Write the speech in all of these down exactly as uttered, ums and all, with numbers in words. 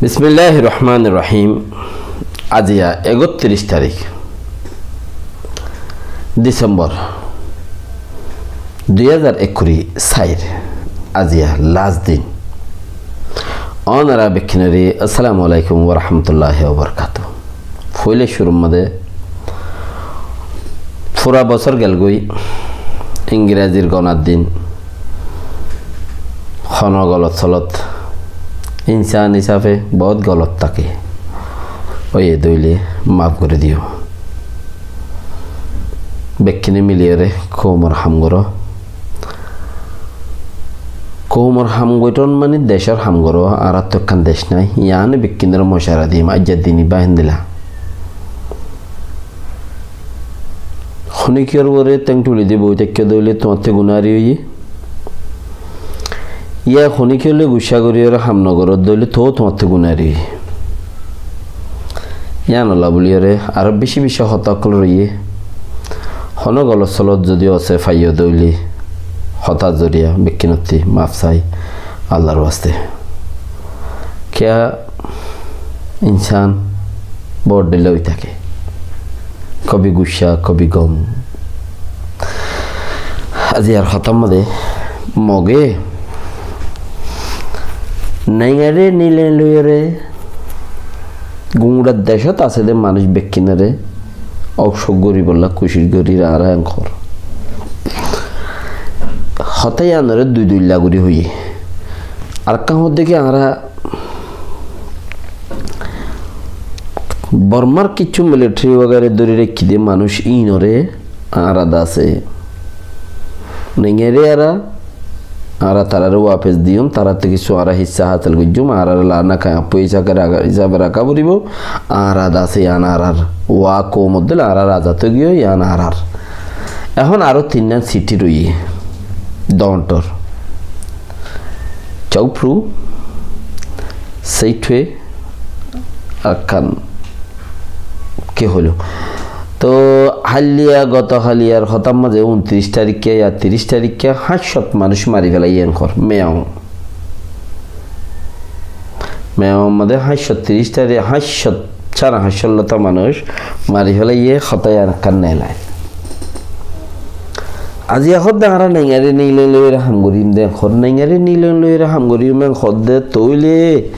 Bismilláhir rohmánir rohím. Aziya ektiríc tarík Disembor dui házar ekkuri sair. Aziya last din. Ónora bekkúnore assalamu alaikum wa rahmatullahi wa barakatuhu. Foila cúrur mazé fura bosór gelgói, Ingrazir gonar din, hono golot solot, insán hísafe bout golot táke. Óiye dé óile maf gorí diyo. Bekkúne miliyóre koumor ham goró. Koumor ham goittón mani decór ham goró, añárattu ekkán dec nái. Yián bekkúnore mocara diyum, aijja din ibá héndilla. Honíkiyór uore théng thuli di boi táikko dé óile tuáñtte gunári óiye. Yá honíkiyólle guccá goríyore ham nogoródde óile toóu tuáñtte gunári óiye. Yíanolla buliyóre aró beci beci hotá ókkol roiyé. Honó golot solot zodi óse faiyó dé óile hotár zoriya bekkúnottí maf sai Allar waste. Kiyá insán bout dhoilla ói táke. Kobi guccá, kobi gom. Aziyar hotár mazé Moge nengare nilai loiyóre gura decót asé dé manúic bekkúnore óusuk goríbolla kucíc gorír añára enkor. Hotá yíanore dui dhoilla gorí hoiyé. Arekkán hoódde ki añára Bormar kissú militari wagera dóri raikkí dé manúic íinore añára dase nengeri añára, añára tarare wafes diyum, tarattú kissú añára hissá hásil goijjum, añárare lana kayappu hísabe raká, hísabe raká foribó, añára dase yián añárar, wa koum oddúl añárar azad óigiyoi yián añárar. Ehón aró tinnán siti roiyé, doontor. Caupru, Seitwe, Arakan, ki hoiló? Toh háliya, goto háliyar hotár mazé untiríc tarikka ya tiríc tarikka háñt cót manúic mari félaiye enkor, Meong. Meong mazé háñt cót tiríc tarik, háñt cót, sáre háñt cót lóta manúic mari félaiye, hotá yián ekkán neelai. Aziya hoódde añára nengari nilai loiyóre ham goríyum dé, hoór nengari nilai loiyóre ham goríyum en hoódde tóile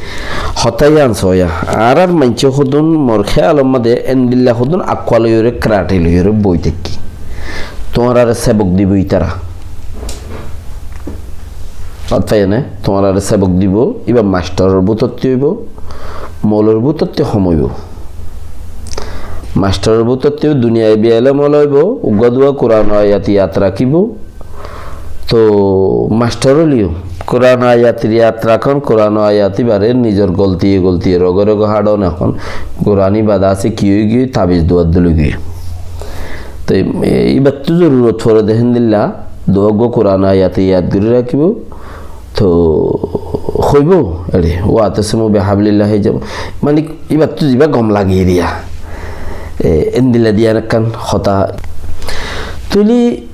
hotá yián soóya. Añárar maincé hodún mor héyalor mazé endilla hodún akkuwa loiyóre, karate loiyóre boi táikki. Tuáñrare sebok dibo ítara. Hotá yián, tuáñrare sebok dibo, íba mastoror bútotti óibo, molor bútotti hom óibo. Mastoror bútotti duniyai beelom óibo, uggúa duwá Kuran ayat yad rakíbo, toh mastor óileyo Kuran ayat yad rakón, Kuran ayat íbare nizor goltiye goltiye roge roge haçón ehón, Kuran íba dase ki óigiyoi, tabiz duwar dóli giyoi. Toh íbattú zorurot fore dé héndilla, duwá uggúa Kuran ayat yad gorí rakíbo, toh hoibo, ere, "Wa'tasimu bihablillahi jam-," mani íbattú zibá gom lagiyé diya. E, endilla diyan ekkán hotá. Tóile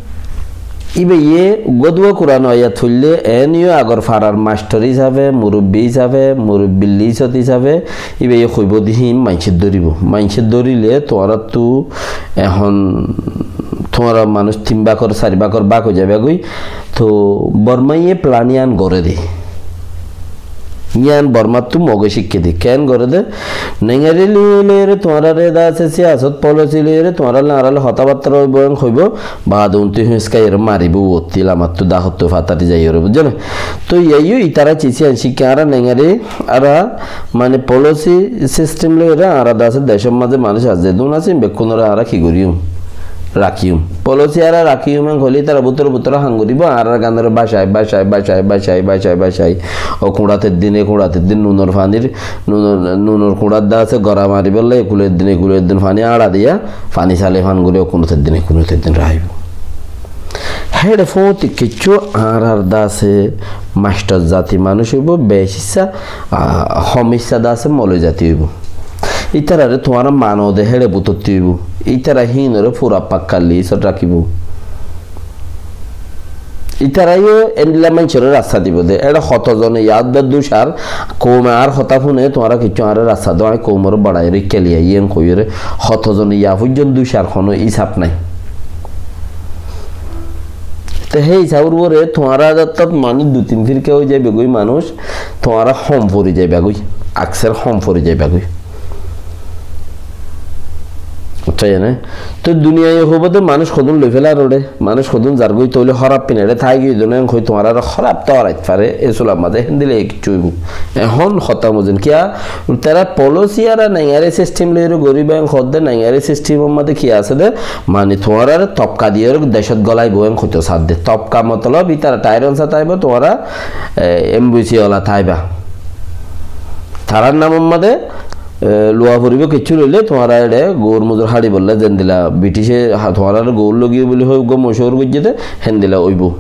íbaye uggúa duwá Kuran ayat foille, eniyo agor farar mastor hísabe, murubbi hísabe, murubbi lisot hísabe, íbaye hoibo dé hín maincé dóribo. Maincé dórile tuáñrattú ehón tuáñra manúic tin bákor, sair bákor bák ói zaibagói. Toh Bormaye plan yián goré dé. Yián Bormattú Moge cíkké dé. Keén goré dé? Nengari loiyóre tuáñrare dase siyasot polisi loiyóre tuáñralloi añáralloi hotábattára óibo en hoibo, baade untú húñskai ere maribo, uottí lamattú dahottú fatari zaiyóre, buijjó né? Toh yíaiyó ítara cis yián cíkké añára nengari, añára mani polisi sistem loiyóre añára dase decór mazé manúic asé, zedún asé, bekkúnore añára ki goríyum? Rakíyum. Polisi añára rakíyum en hoilé ítara bútore bútore ham goríbo, añárar ganore bácai, bácai, bácai. Ó kuñçat eddin, e kuñçat eddin, nunor fanir, nunor, nunor kuñçat dase gora maribólla, e kul eddin, e kul eddin fani añça diya, fani sale fan gorí, ó kuñçat eddin, e kuñçat eddin raháibo. Héçe fóti kessú añárar dase mastor zati manúic óibo, bec issá, a, hom issá dase moloi zati óibo. Ítarare tuáñra mano de héçe bútotti óibo. Ítara hínore fura pakka lisot rakíbo. Ítara yó endilla maincóre rasta dibo de. Ére hoto zone yá de dúcar, koume añár hotá fúne, tuáñra kiccú añáre rasta do, añí koumoré baçai rikká loi aiyí en hoiyóre, hoto zone yá foijjonto dúcar, honó hísab nái. Te hé hísabor uore tuáñra zettót manúic dui tin firka ói zaibe goi manúic, tuáñra hom fori zaiba goi, akser hom fori zaiba goi. Buijjó né? Te duniyai hoibo de manúic hodún loi félar ore, manúic hodún zar goi, tóile hóraf fúnere táki giyé de no, en hoi tuáñrare hóraf to horai fare, e sular mazé héndilla kiccú óibo. Ehón hotá mozin kiyá, tara polisi ar naingari sistem loi ore goriba en hoó de, naingari sistemor mazé ki asé de, mani tuáñrare tobka diyóre decót golaibo en hoito sar de. Tobka motolob ítara tairon sa táibo, tuáñra, e, em bi si ola táiba. Tarar namor mazé, e, luwa foribo kiccú loile tuáñra ére gour mozur háçibolla zendilla Britice ha-, tuáñrare gour logiyo buli hoi uggwá moshur goijjé de, héndilla óibo.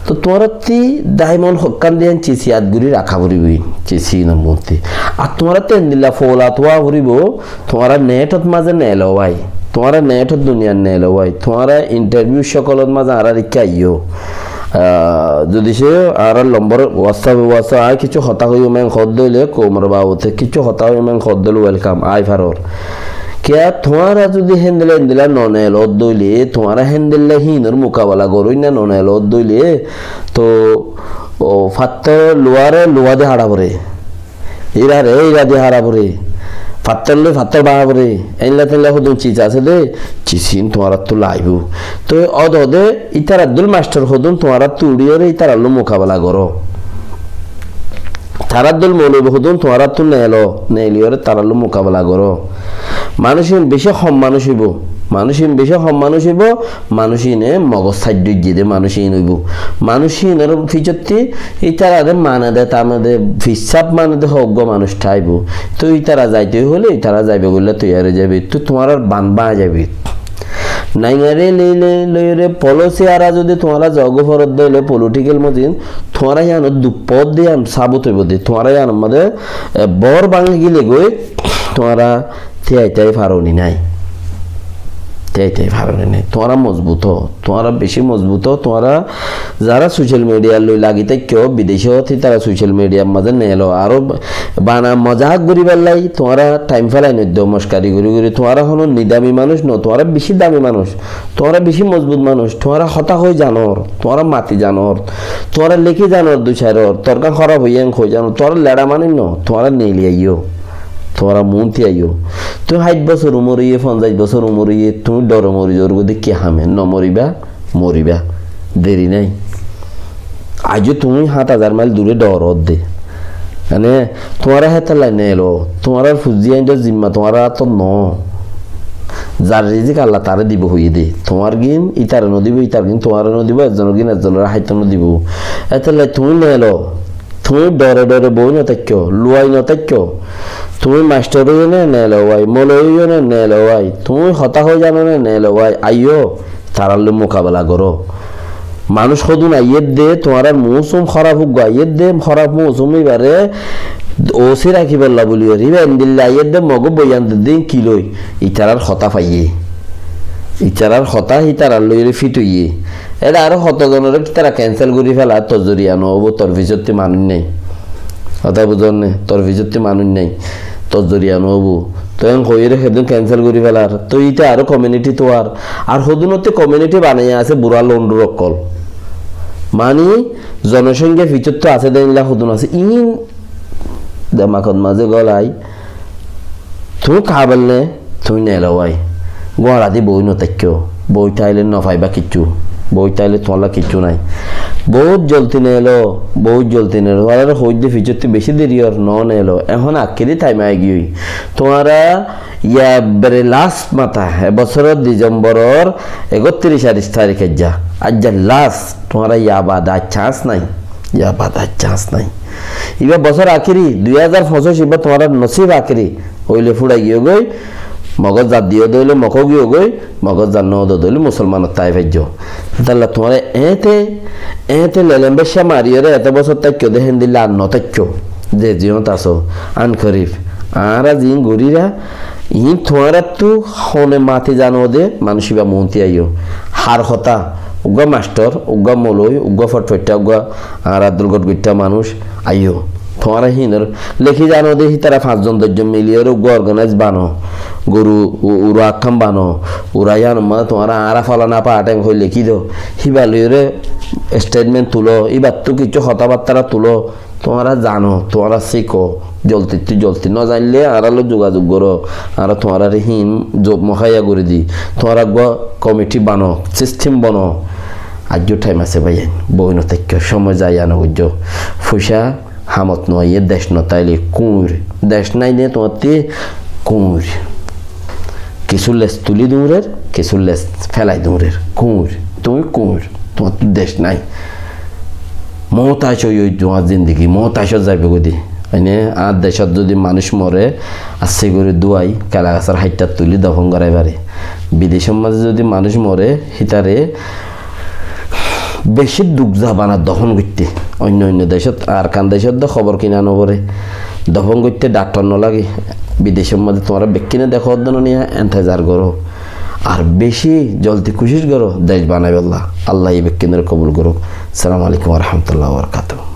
To tuáñrattí daimon hokkán diyan cisi at gori raká foribo, cisi inor mutti. Ar tuáñrattí héndilla fola tuwa foribo, tuáñra netot mazé nelo bái. Tuáñra netot duniyat nelo bái. Tuáñra intarviu sókolot mazé añárar ikká aiyó. Ah, zodi se añárar lombor WhatsApp, WhatsApp, añí kiccú hotá hoiyum en hoó de óile, koumor babote kiccú hotá hoiyum en hoó de óile welkam, ai faror. Kiyá tuáñra zodi héndilla héndilla no nelo de óile, tuáñra héndilla hínor mukabela goró na no nelo de óile, to, o, fattor luware luwa di háça fore. Hírare híra di háça fore, fattor loi fattor báñga fore, éilla téilla hodún cis asé de, cis hín tuáñrattú laibo. Toi ódode ítarar dóil mastor hodún tuáñrattú uçíyore ítarar loi mukabela goró. Tarar dóil moulobi hodún tuáñrattú nelo, neliyore tarar loi mukabela goró. Manúic hín beci hom manúic óibo, manúic hín beci hom manúic óibo, manúic híne mogos sáidde óiye de manúic hín óibo. Manúic hínor fisottí ítarare mane de, tane de, fissaf mane de hoggwá manúic táibo. Toi ítara zaito hoile ítara zaibo goilla toiyar ói zaibo. Toi tuáñrar ban báñgi zaibo. Naingari loi loi loi re polisi ara zodi tuáñra zogo forot de óile political mozin, tuáñra yíanot duk fodde yían sabut óibo de. Tuáñra yíanor mazé, e, bor báñgi gile goi, tuáñra tiyai tiyai faroni nai. Tiyai tiyai faroni nai. Tuáñra mozbut ó. Tuáñra beci mozbut ó. Tuáñra zara social media loi lagi táikko, bidecot, ítara social media mazé nelo. Aró bana mozak goribar lai, tuáñra time félai no do, moskari gori gori. Tuáñra hono nidami manúic no, tuáñra beci dami manúic. Tuáñra beci mozbut manúic. Tuáñra hotá hoi zanor, tuáñra mati zanor, tuáñra leki zanor, dui sairor, torkan hóraf óiye en hoi zanor, tuáñra lera manúic no, tuáñra neli aiyó. Tuáñra muúnti aiyó. Tuñí háit bosór umor óiye, fonzaic bosór umor óiye, tuñí dhore mori zagói de ki hame? No moriba, moriba. Deri nai. Aijjó tuñí háñt házar mail dure dhorot de. Mane, tuáñra hétolla nelo, tuáñrar fuzzi aindor zimma tuáñrar átot no. Zar rizik Allah tare dibo hoiye de. Tuáñr gin ítare no dibo, ítar gin tuáñre no dibo, ezzonor gin ezzonore háito no dibo. Hétolla tuñí nelo. Tuñí dhore dhore boi no táikko, luwai no táikko. Tuñí mastor óiyo né, nelo bái, moloi óiyo né, nelo bái. Tuñí hotá hoi zano né, nelo bái. Aiyó, tarar loi mukabela goró. Manúic hodún aiyér de, tuáñrar mousum hóraf uggwá aiyér de, hóraf mousum ibare osi rakibálla buli, ibá endilla aiyér de, Mogó boyan de din ki loi, itarar hotá faiyé. Itarar hotá itarar loi fit óiye. Ére aró hoto zonore ítara cancel gori féla, tor zoriya no óibo, tor fisottí manúic nai. Hotá buzón né? Tor fisottí manúic nai. Tor zoriya no óibo. Toi en hoiyóre hédun cancel gori félar. Toi íte aró community tuar. Ar hodúnottí community banaiya asé bura londur okkol. Mani, zonosongkya fisottú asé de illa hodún asé. Iín demakot mazé golai. Tuñí kabel né? Tuñí nelo bái. Gúañra di boi no táikko. Boi táile no faiba kiccú. Boi táile tuáñlla kiccú nai. Bout zoldi nelo, bout zoldi nelo. Tuáñrare hoóidde fisottí beci deri ór, no nelo. Ehón akkeri time aigiyói. Tuáñra ya bere last mata, e bosóror December or ekottiríc tarík aijja. Aijja last, tuáñra ya bade ar chance nai. Ya bade ar chance nai. Ibá bosór akeri, dui házar foñsíc ibá tuáñrar nosib akeri. Óile fúrai giyói goi, Mogót zar diyó de óile Mogót giyói goi, Mogót zar no de óile Musolmanot tái faijjó. Hétolla tuáñra eéñte, eéñte lelem beccá mariyóre eto bosór táikko de héndilla ar no táikko. Ze ziyót asó, an korib. Añára ziín goríra, iín tuáñrattú hone mati zano de, manúic ibá muúnti aiyó. Har hotá, Uggúa mastor, uggúa moloi, uggúa fotfoitta, uggúa añára dulgot goitta manúic, aiyó. Tuáñra hínor lekí zano de, hítara fañszon doczon miliyóre uggúa organáiz bano, goru u-, ura akkán bano, ura yíanor mazé tuáñra añára folana patheng hoi lekí do. Híba loiyóre estetment tuló, íbattú kissú hotábattára tuló. Tuáñra zano, tuáñra síko, zoldittú zoldi. No zainle añára loi zugazug goró, añára tuáñrare hín zo-, muháiya gorí di. Tuáñra uggúa komithí bano, sisthem bano. Aijjó thaim asé báiyain, boói no táikko, cómoi zaya no goijjó. Foicá hamot no aiyé, dec no táile kuñir. Dec nái de tuáñttí kuñir. Kissú les tulí duñrér, kissú les félai duñrér. Kuñir, tuñí kuñir, tuáñttú dec nái. Muútac ói ói tuáñr zindigi, muútacot zaibogói de. Mane, añár decót zodi manúic more, asté gorí dúai, kela gasór háittat tulí dofon gorái fare. Bidecór mazé zodi manúic more, hítare beci duk za bana dofon goitté. Oinno oinno decót, Arkan decót de hóbor kiná no foré. Dofon goitté dhaktor no lage. Bidecór mazé tuáñra bekkúne dekó de no niya, entezar goró. Ar beci zoldi kucíc goró, dec banaibálla. Allaye bekkúnore kobul gorouk. Assalamu alaikum wa rahmatullahi wa barakatuhu.